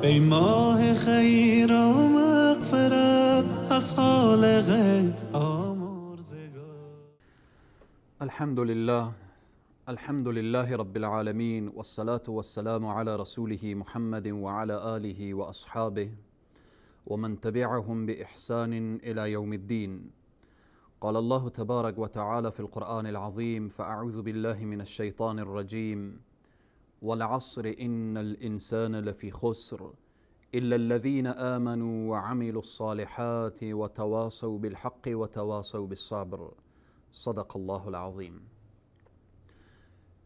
ای ماه خیر و مغفرت از خالق آمرزگار. الحمد لله، الحمد لله رب العالمين، والصلاة والسلام على رسوله محمد وعلى آله وأصحابه ومن تبعهم بإحسان إلى يوم الدين. قال الله تبارك وتعالى في القرآن العظيم: فأعوذ بالله من الشيطان الرجيم، والعصر إن الإنسان لفي خسر إلا الذين آمنوا وعملوا الصالحات وتواصوا بالحق وتواصوا بالصبر. صدق الله العظیم.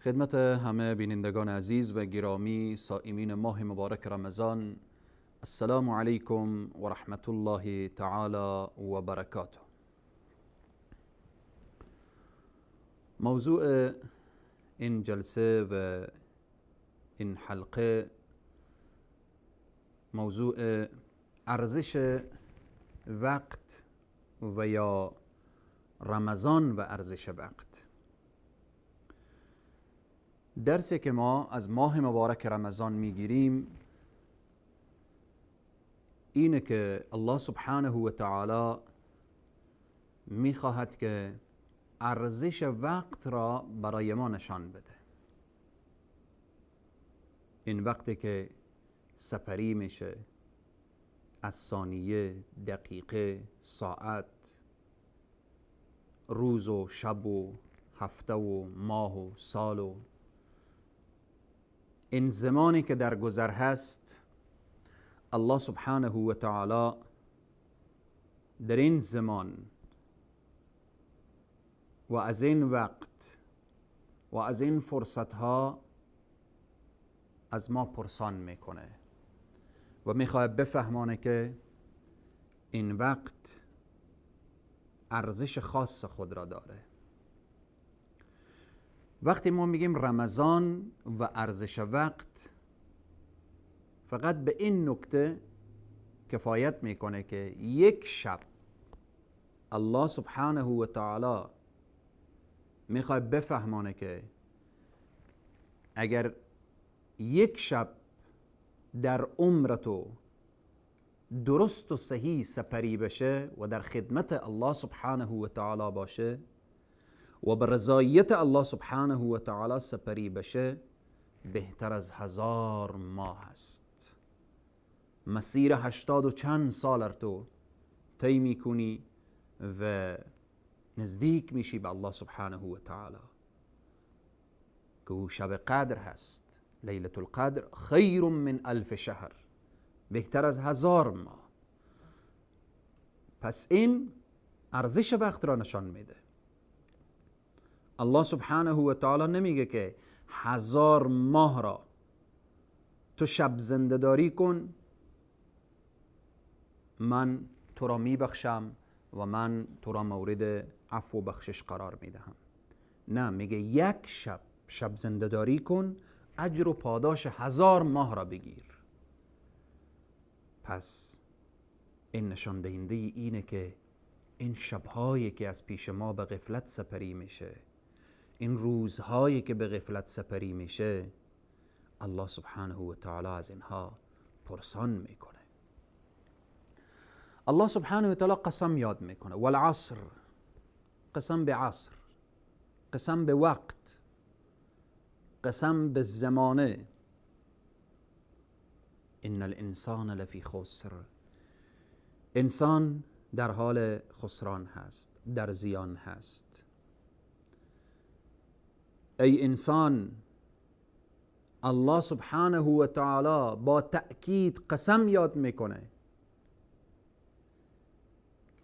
خدمت همه بینندگان عزیز و گرامی، صائمین ماه مبارک رمضان، السلام علیکم و رحمت الله تعالی و برکاته. موضوع این جلسه و این حلقه موضوع ارزش وقت و یا رمضان و ارزش وقت. درسی که ما از ماه مبارک رمضان میگیریم اینه که الله سبحانه و تعالی میخواهد که ارزش وقت را برای ما نشان بده. این وقتی که سپری میشه از ثانیه، دقیقه، ساعت، روز و شب و هفته و ماه و سال و این زمانی که در گذر هست، الله سبحانه و تعالی در این زمان و از این وقت و از این فرصتها از ما پرسان میکنه و میخواد بفهمانه که این وقت ارزش خاص خود را داره. وقتی ما میگیم رمضان و ارزش وقت، فقط به این نکته کفایت میکنه که یک شب الله سبحانه و تعالی میخواد بفهمانه که اگر یک شب در عمر تو درست و صحیح سپری بشه و در خدمت الله سبحانه و تعالی باشه و به رضایت الله سبحانه و تعالی سپری بشه، بهتر از 1000 ماه است. مسیر 80 و چند سال تو طی میکنی و نزدیک میشی به الله سبحانه و تعالی که او شب قدر هست. لیلة القدر خیر من 1000 شهر، بهتر از 1000 ماه. پس این ارزش وقت را نشان میده. الله سبحانه و تعالی نمیگه که 1000 ماه را تو شب زنده داری کن، من تو را میبخشم و من تو را مورد عفو و بخشش قرار میدهم. نه، میگه یک شب شب زنده داری کن، اجر و پاداش 1000 ماه را بگیر. پس این نشان دهنده اینه که این شبهایی که از پیش ما به غفلت سپری میشه، این روزهایی که به غفلت سپری میشه، الله سبحانه و تعالی از اینها پرسان میکنه. الله سبحانه و تعالی قسم یاد میکنه، والعصر، قسم به عصر، قسم به وقت، قسم به زمانه. ان الانسان لفی خسر، انسان در حال خسران هست، در زیان هست. ای انسان، الله سبحانه و تعالی با تأکید قسم یاد میکنه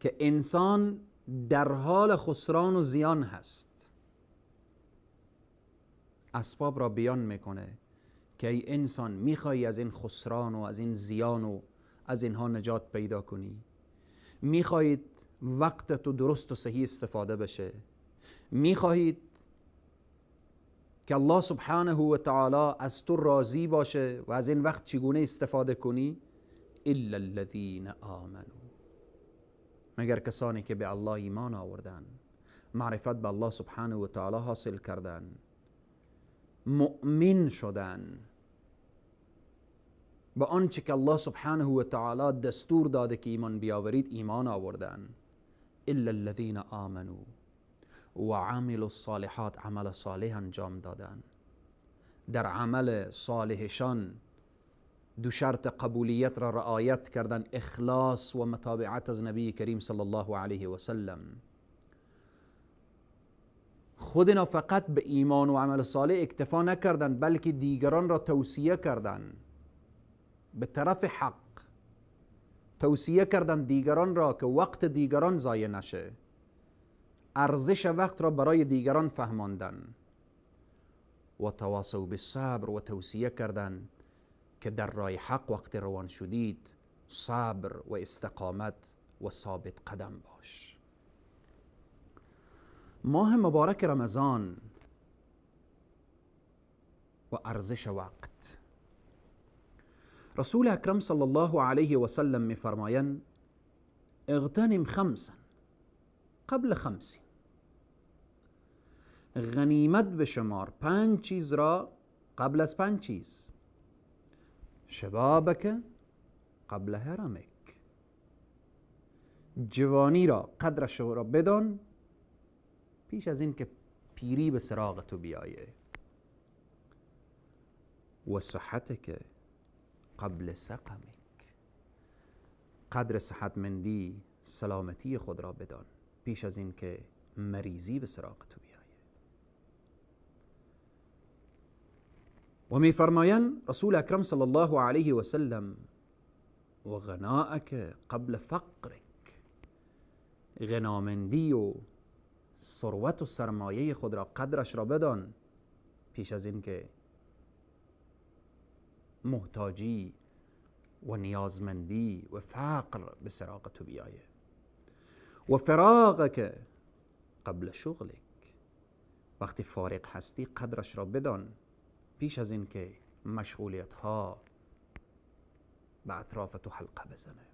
که انسان در حال خسران و زیان هست. اسباب را بیان میکنه که ای انسان میخوای از این خسران و از این زیان و از اینها نجات پیدا کنی، میخواهید وقت تو درست و صحیح استفاده بشه، میخواهید که الله سبحانه و تعالی از تو راضی باشه و از این وقت چگونه استفاده کنی؟ الا الذین آمنوا، مگر کسانی که به الله ایمان آوردن، معرفت به الله سبحانه و تعالی حاصل کردن، مؤمن شدن، به آنچه که الله سبحانه و تعالی دستور داده که ایمان بیاورید ایمان آوردن. الا الذین آمنوا و عملوا الصالحات، عمل صالح انجام دادن. در عمل صالحشان دو شرط قبولیت را رعایت کردن، اخلاص و متابعت از نبی کریم صلی الله علیه و سلم. خودنا فقط به ایمان و عمل صالح اکتفا نکردن، بلکه دیگران را توصیه کردن به طرف حق، توصیه کردن دیگران را که وقت دیگران ضایع نشه، ارزش وقت را برای دیگران فهماندن. و تواصوا بالصبر، و توصیه کردن که در راه حق وقت روان شدید صبر و استقامت و ثابت قدم باش. ماه مبارک رمضان و ارزش وقت. رسول اکرم صلی الله علیه و سلم می فرمایند اغتنم خمسا قبل خمس، غنیمت بشمار 5 چیز را قبل از 5 چیز. شبابک قبل هرمک، جوانی را قدرش را بدان پیش از این که پیری به سراغ تو بیایه. و صحتک قبل سقمک، قدر صحتمندی سلامتی خود را بدان پیش از این که مریضی به سراغ تو بیایه. و می فرمایند رسول اکرم صلی الله علیه و سلم و غناءک قبل فقرک، غنامندی و ثروت و سرمایه خود را قدرش را بدان پیش از این که محتاجی و نیازمندی و فقر به سراغ تو بیایه. و فراغک قبل شغلک، وقتی فارغ هستی قدرش را بدان پیش از این که مشغولیت ها به اطراف تو حلقه بزنه.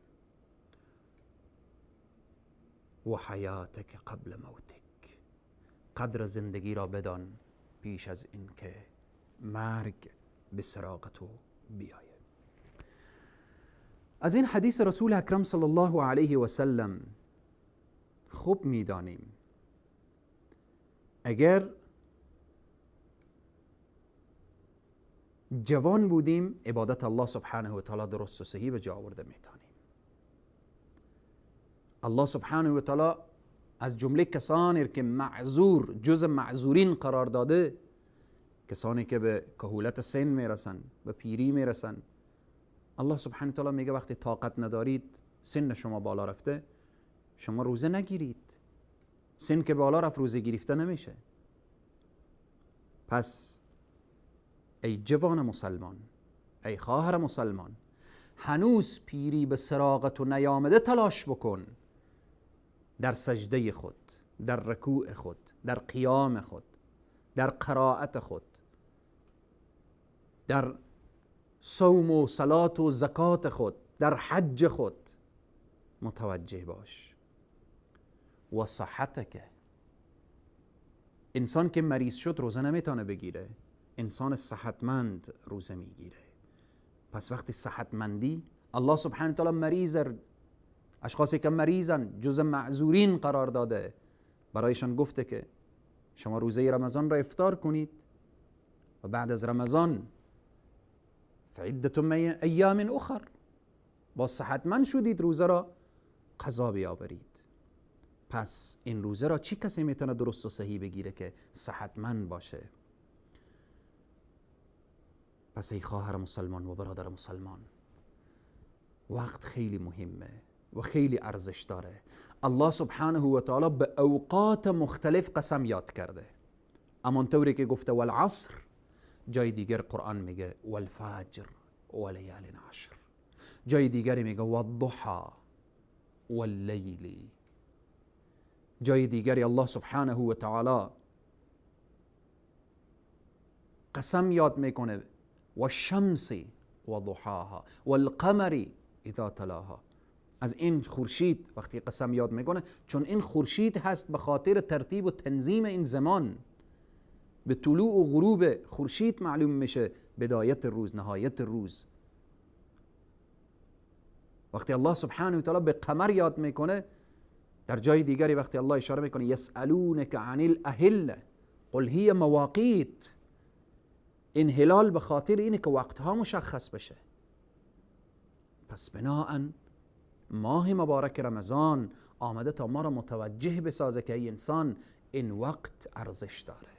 و حیاتک قبل موتک، قدر زندگی را بدان پیش از این که مرگ به سراغ تو بیاید. از این حدیث رسول اکرم صلی الله علیه و سلم خوب میدانیم اگر جوان بودیم عبادت الله سبحانه و تعالی درست و صحیح به جا آورده میتونیم. الله سبحانه و تعالی از جمله کسانی که معذور، جز معذورین قرار داده، کسانی که به کهولت سن میرسن، به پیری میرسن، الله سبحانه و تعالی میگه وقتی طاقت ندارید، سن شما بالا رفته، شما روزه نگیرید. سن که بالا رفت روزه گرفته نمیشه. پس ای جوان مسلمان، ای خواهر مسلمان، هنوز پیری به سراغ تو نیامده تلاش بکن در سجده خود، در رکوع خود، در قیام خود، در قرائت خود، در صوم و صلات و زکات خود، در حج خود متوجه باش. و صحتک، انسان که مریض شد روزه نمیتونه بگیره، انسان صحتمند روزه میگیره. پس وقتی صحتمندی، الله سبحانه و تعالی مریض، اشخاصی که مریضن جز معذورین قرار داده، برایشان گفته که شما روزه رمضان را افطار کنید و بعد از رمضان فعدة من ایام اخر، با صحتمند شدید روزه را قضا بیاورید. پس این روزه را چی کسی میتونه درست و صحیح بگیره که صحتمند باشه؟ پس ای خواهر مسلمان و برادر مسلمان، وقت خیلی مهمه و خیلی ارزش داره. الله سبحانه و تعالی به اوقات مختلف قسم یاد کرده. اما طوری که گفته والعصر، جای دیگر قرآن میگه والفجر ولیال عشر، جای دیگری میگه والضحى واللیل، جای دیگری الله سبحانه و تعالی قسم یاد میکنه والشمس وضحاها والقمر اذا تلاها. از این خورشید وقتی قسم یاد میکنه، چون این خورشید هست به خاطر ترتیب و تنظیم این زمان، به طلوع و غروب خورشید معلوم میشه بدایت روز، نهایت روز. وقتی الله سبحانه و تعالی به قمر یاد میکنه، در جای دیگری وقتی الله اشاره میکنه یسألونک عن الاهله قل هی مواقیت، این هلال به خاطر اینه که وقتها مشخص بشه. پس بناهن ماه مبارک رمضان آمده تا ما را متوجه بسازه که ای انسان این وقت ارزش داره،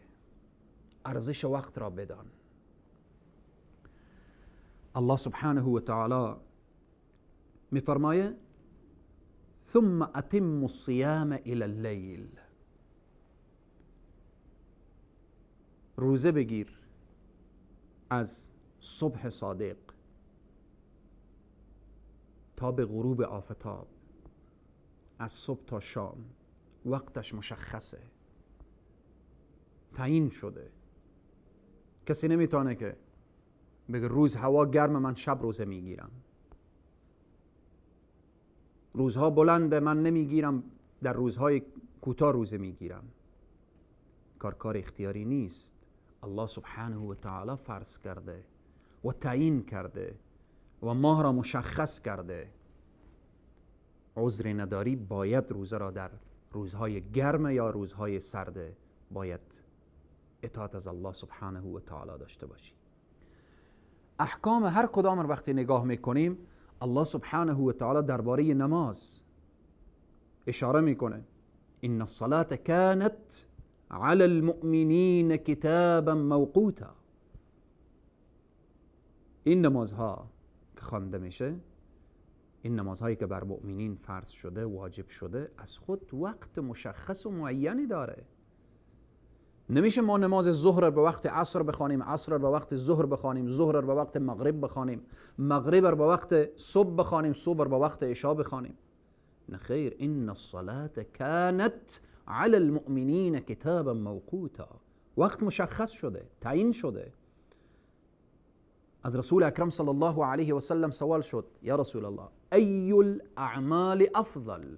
ارزش وقت را بدان. الله سبحانه و تعالی میفرمایه ثم اتم الصيام الى اللیل، روزه بگیر از صبح صادق تا به غروب آفتاب، از صبح تا شام، وقتش مشخصه، تعیین شده. کسی نمیتونه که بگه روز هوا گرم من شب روزه میگیرم، روزها بلنده من نمیگیرم، در روزهای کوتاه روزه میگیرم. کار اختیاری نیست. الله سبحانه و تعالی فرض کرده و تعیین کرده و ماه را مشخص کرده. عذر نداری، باید روزه را در روزهای گرم یا روزهای سرد باید اطاعت از الله سبحانه و تعالی داشته باشی. احکام هر کدام رو وقتی نگاه میکنیم، الله سبحانه و تعالی درباره نماز اشاره میکنه ان الصلاة كانت على المؤمنین کتابا موقوتا. این نمازها که خوانده میشه، این نمازهایی که بر مؤمنین فرض شده، واجب شده، از خود وقت مشخص و معینی داره. نمیشه ما نماز ظهر به وقت عصر بخوانیم، عصر به وقت ظهر بخوانیم، ظهر به وقت مغرب بخوانیم، مغرب به وقت صبح بخوانیم، صبح به وقت عشاء بخوانیم. نه خیر، ان الصلاة كانت على المؤمنین کتابا موقوتا. وقت مشخص شده، تعیین شده. از رسول اکرم صلی الله علیه و سلم سوال شد یا رسول الله ای الاعمال افضل؟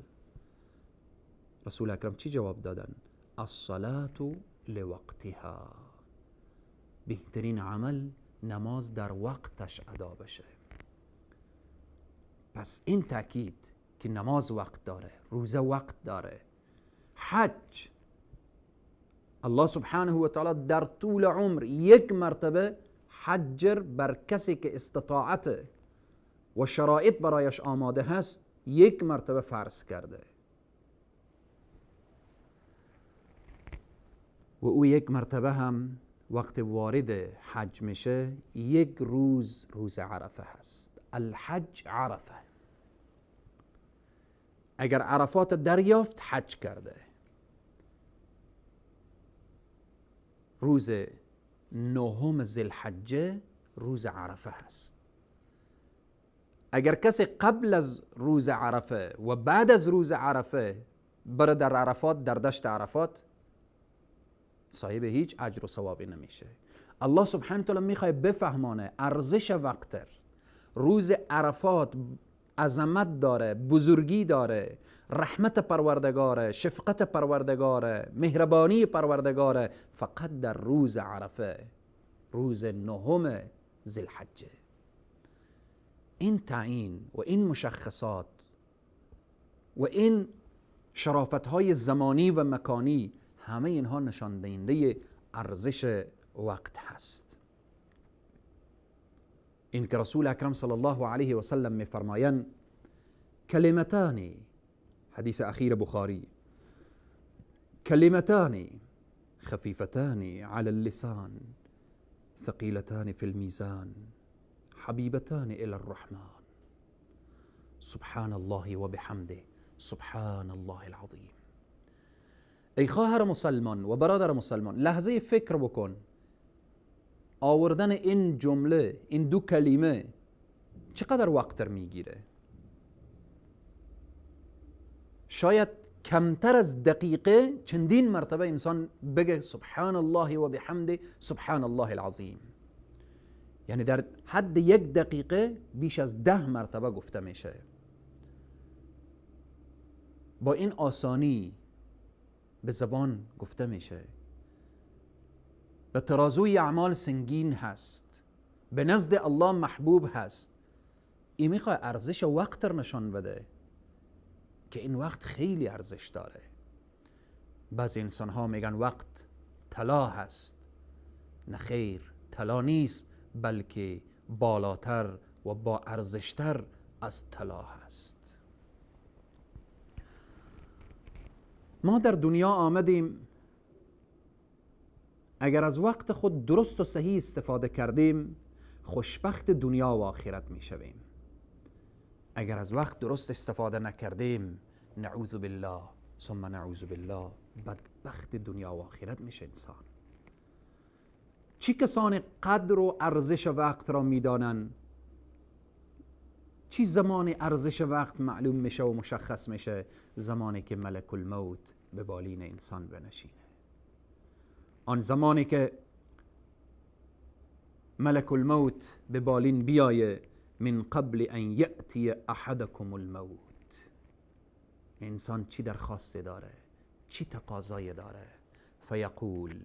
رسول اکرم چی جواب دادن؟ الصلاة لوقتها. بهترین عمل نماز در وقتش ادا بشه. پس این تاکید که نماز وقت داره، روزه وقت داره، حج الله سبحانه و تعالی در طول عمر یک مرتبه حج بر کسی که استطاعت و شرایط برایش آماده هست یک مرتبه فرض کرده و او یک مرتبه هم وقت وارد حج میشه یک روز، روز عرفه هست. الحج عرفه. اگر عرفات دریافت حج کرده. روز نهم ذوالحجه روز عرفه هست. اگر کسی قبل از روز عرفه و بعد از روز عرفه بره در عرفات، در دشت عرفات، صاحب هیچ اجر و ثوابی نمیشه. الله سبحانه وتعالی میخواد بفهمانه ارزش وقت. روز عرفات عظمت داره، بزرگی داره، رحمت پروردگاره، شفقت پروردگاره، مهربانی پروردگاره، فقط در روز عرفه، روز نهم ذوالحجه. این تعیین و این مشخصات و این شرافت‌های زمانی و مکانی، همه اینها نشان دهنده ارزش وقت هست. این که رسول اکرم صلی الله علیه و سلم میفرمایند کلمتان، حدیث اخیر بخاری، کلمتان خفیفتان علی اللسان ثقیلتان فی الميزان حبیبتان الی الرحمن سبحان الله و بحمده سبحان الله العظیم. ای خواهر مسلمان و برادر مسلمان، لحظه فکر بکن، آوردن این جمله، این دو کلمه چقدر وقت میگیره؟ شاید کمتر از دقیقه چندین مرتبه انسان بگه سبحان الله و بحمده سبحان الله العظیم. یعنی در حد یک دقیقه بیش از 10 مرتبه گفته میشه. با این آسانی به زبان گفته میشه. به ترازوی اعمال سنگین هست، به نزد الله محبوب هست، این میخواه ارزش وقت رو نشان بده که این وقت خیلی ارزش داره. بعضی انسان ها میگن وقت طلا هست. نه خیر، طلا نیست، بلکه بالاتر و با ارزشتر از طلا هست. ما در دنیا آمدیم، اگر از وقت خود درست و صحیح استفاده کردیم خوشبخت دنیا و آخرت میشویم. اگر از وقت درست استفاده نکردیم، نعوذ بالله ثم نعوذ بالله، بدبخت دنیا و آخرت میشه انسان. چی کسان قدر و ارزش وقت را میدانن؟ چی زمان ارزش وقت معلوم میشه و مشخص میشه؟ زمانی که ملک الموت به بالین انسان بنشینه. آن زمانی که ملک الموت به بالین بیایه، من قبل ان یأتی احدکم الموت، انسان چی درخواست داره، چی تقاضای داره؟ فیقول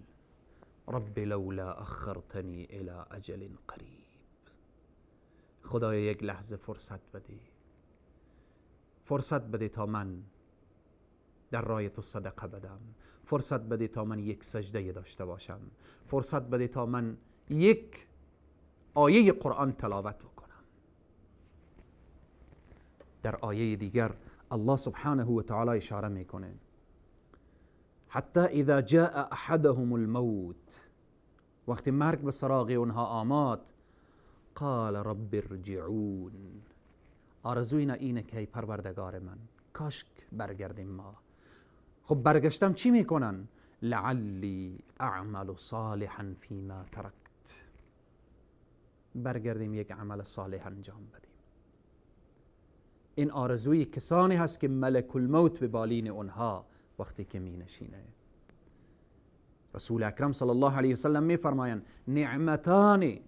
رب لولا اخرتنی الى اجل قریب. خدایا یک لحظه فرصت بده، فرصت بده تا من در راه تو صدقه بدم، فرصت بده تا من یک سجده داشته باشم، فرصت بده تا من یک آیه قرآن تلاوت بکنم. در آیه دیگر الله سبحانه و تعالی اشاره میکنه حتی اذا جاء احدهم الموت، وقتی مرگ به سراغ اونها آمد، قال رب ارجعون، آرزوی اینه که ای پروردگار من کاش برگردیم ما. خب برگشتم چی میکنن؟ لعلی اعمل صالحا فیما ترکت، برگردیم یک عمل صالح انجام بدیم. این آرزوی کسانی هست که ملک الموت به بالین اونها وقتی که می نشینه. رسول اکرم صلی الله علیه وسلم می فرمایند نعمتان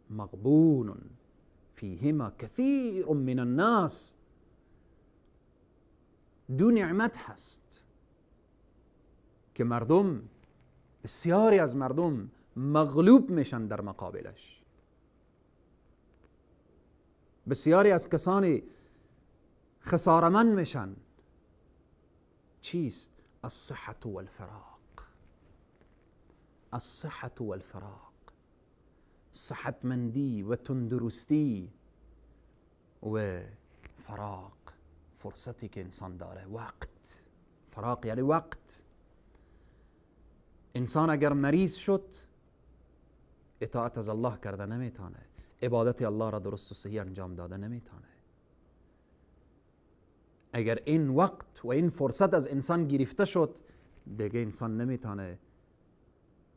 مغبون فیهما کثیر من الناس، دو نعمت هست که مردم، بسیاری از مردم مغلوب میشن در مقابلش. بسیاری از کسانی خسارمند میشن. چیست؟ الصحة والفراغ. الصحة والفراغ، صحتمندی و تندرستی و فراغ، فرصتی که انسان داره، وقت. فراغ یعنی وقت. انسان اگر مریض شد اطاعت از الله کرده نمیتونه، عبادت الله را درست و صحیح انجام داده نمیتونه. اگر این وقت و این فرصت از انسان گرفته شد، دیگه انسان نمیتونه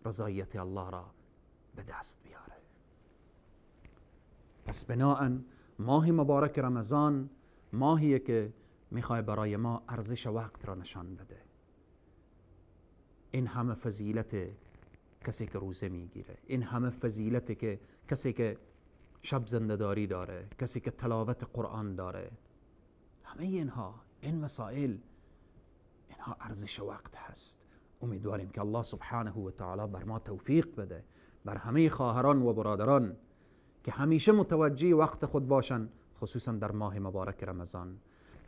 رضایت الله را به دست بیاره. پس بناءً ماه مبارک رمضان ماهیه که میخواد برای ما ارزش وقت را نشان بده. این همه فضیلت کسی که روزه میگیره، این همه فضیلت که کسی که شب زنده‌داری داره، کسی که تلاوت قرآن داره، همه اینها، این مسائل، اینها ارزش وقت هست. امیدواریم که الله سبحانه و تعالی بر ما توفیق بده، بر همه خواهران و برادران که همیشه متوجه وقت خود باشن، خصوصا در ماه مبارک رمضان.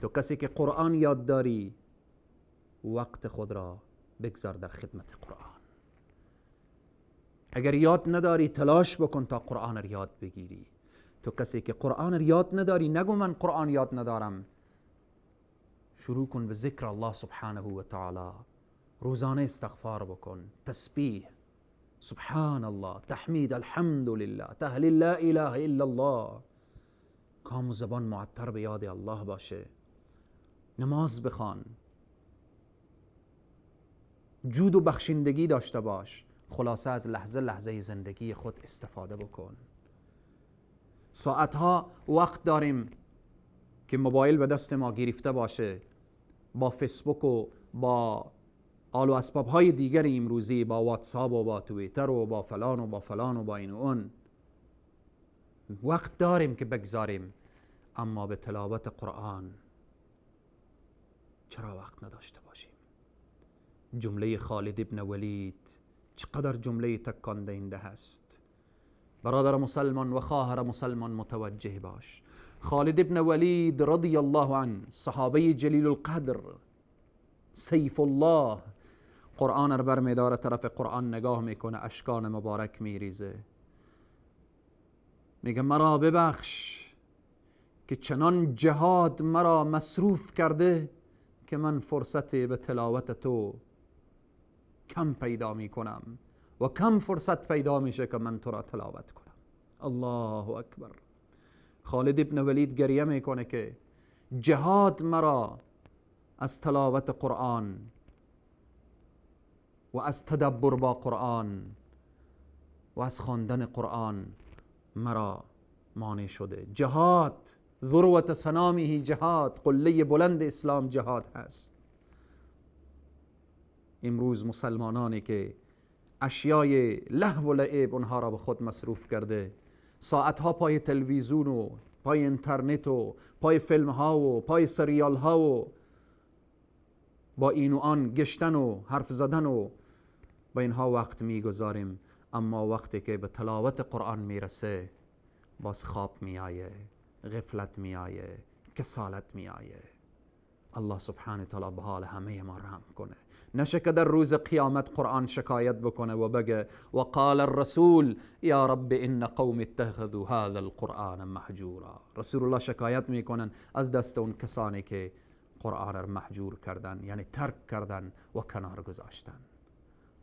تو کسی که قرآن یاد داری، وقت خود را بگذار در خدمت قرآن. اگر یاد نداری تلاش بکن تا قرآن را یاد بگیری. تو کسی که قرآن را یاد نداری، نگو من قرآن یاد ندارم، شروع کن به ذکر الله سبحانه و تعالی، روزانه استغفار بکن، تسبیح، سبحان الله، تحمید، الحمد لله، تهلیل لا اله الا الله، کام و زبان معطر به یاد الله باشه، نماز بخوان، جود و بخشندگی داشته باش. خلاصه از لحظه لحظه زندگی خود استفاده بکن. ساعتها وقت داریم که موبایل به دست ما گرفته باشه، با فیسبوک و با آل و اسباب های دیگر امروزی، با واتساپ و با توییتر و با فلان و با فلان و با این و اون، وقت داریم که بگذاریم، اما به تلاوت قرآن چرا وقت نداشته باشیم؟ جمله خالد ابن ولید چقدر جمله تکان دهنده هست. برادر مسلمان و خواهر مسلمان متوجه باش. خالد ابن ولید رضی الله عنه، صحابه جلیل القدر، سیف الله، قرآن رو برمیداره، طرف قرآن نگاه میکنه، اشکان مبارک میریزه، میگه مرا ببخش که چنان جهاد مرا مصروف کرده که من فرصت به تلاوت تو کم پیدا میکنم و کم فرصت پیدا میشه که من تو را تلاوت کنم. الله اکبر. خالد ابن ولید گریه میکنه که جهاد مرا از تلاوت قرآن و از تدبر با قرآن و از خواندن قرآن مرا مانع شده. جهاد ذروة سنامه، جهاد قله بلند اسلام جهاد هست. امروز مسلمانانی که اشیای لهو و لعب اونها را به خود مصروف کرده، ساعتها پای تلویزیون و پای اینترنت و پای فیلم ها و پای سریال ها و با این و آن گشتن و حرف زدن و با اینها وقت میگذاریم، اما وقتی که به تلاوت قرآن میرسه باز خواب میآیه، غفلت میآیه، کسالت میآیه. الله سبحانه تعالی به حال همه ما رحم کنه. نشه که در روز قیامت قرآن شکایت بکنه و بگه و قال الرسول یا رب ان قوم اتخذوا هذا القرآن محجورا. رسول الله شکایت میکنن از دست اون کسانی که قرآن را محجور کردن، یعنی ترک کردن و کنار گذاشتن.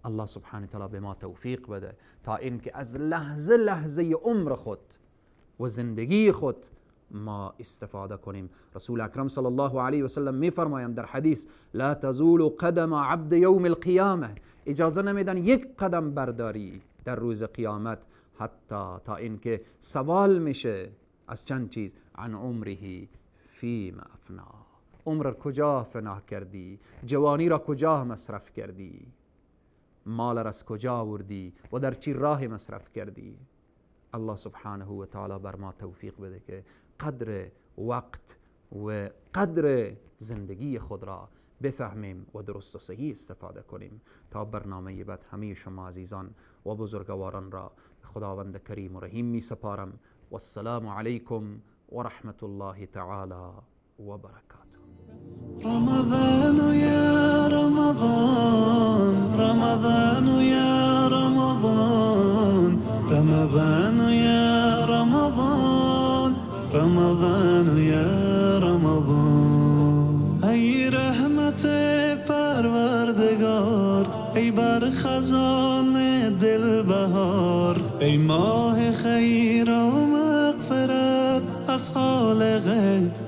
الله سبحانه تعالی به ما توفیق بده تا اینکه از لحظه لحظه عمر خود و زندگی خود ما استفاده کنیم. رسول اکرم صلی الله علیه و سلم میفرمایند در حدیث لا تزول قدم عبد یوم القیامه، اجازه نمیدن یک قدم برداری در روز قیامت حتی تا اینکه سوال میشه از چند چیز، عن عمره فیما افنا، عمر را کجا فنا کردی، جوانی را کجا مصرف کردی، مال را از کجا آوردی و در چی راه مصرف کردی. الله سبحانه و تعالی بر ما توفیق بده که قدر وقت و قدر زندگی خود را بفهمیم و درست و صحیح استفاده کنیم. تا برنامه بعد همه شما عزیزان و بزرگواران را خداوند کریم و رحیم می سپارم. و السلام علیکم و رحمت الله تعالی و برکاته. رمضان یا رمضان، رمضان یا رمضان، رمضان یا رمضان، رمضان یا رمضان. ای رحمت پروردگار، ای بر خزان دل بهار، ای ماه خیر و مغفرت از خالق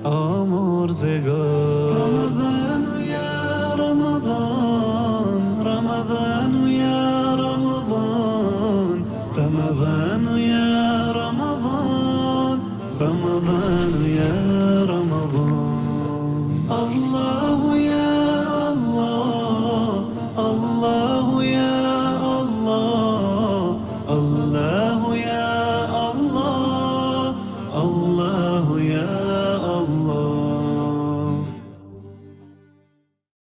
آمرزگار. رمضان یا رمضان، رمضان یا رمضان، رمضان یا رمضان، رمضان.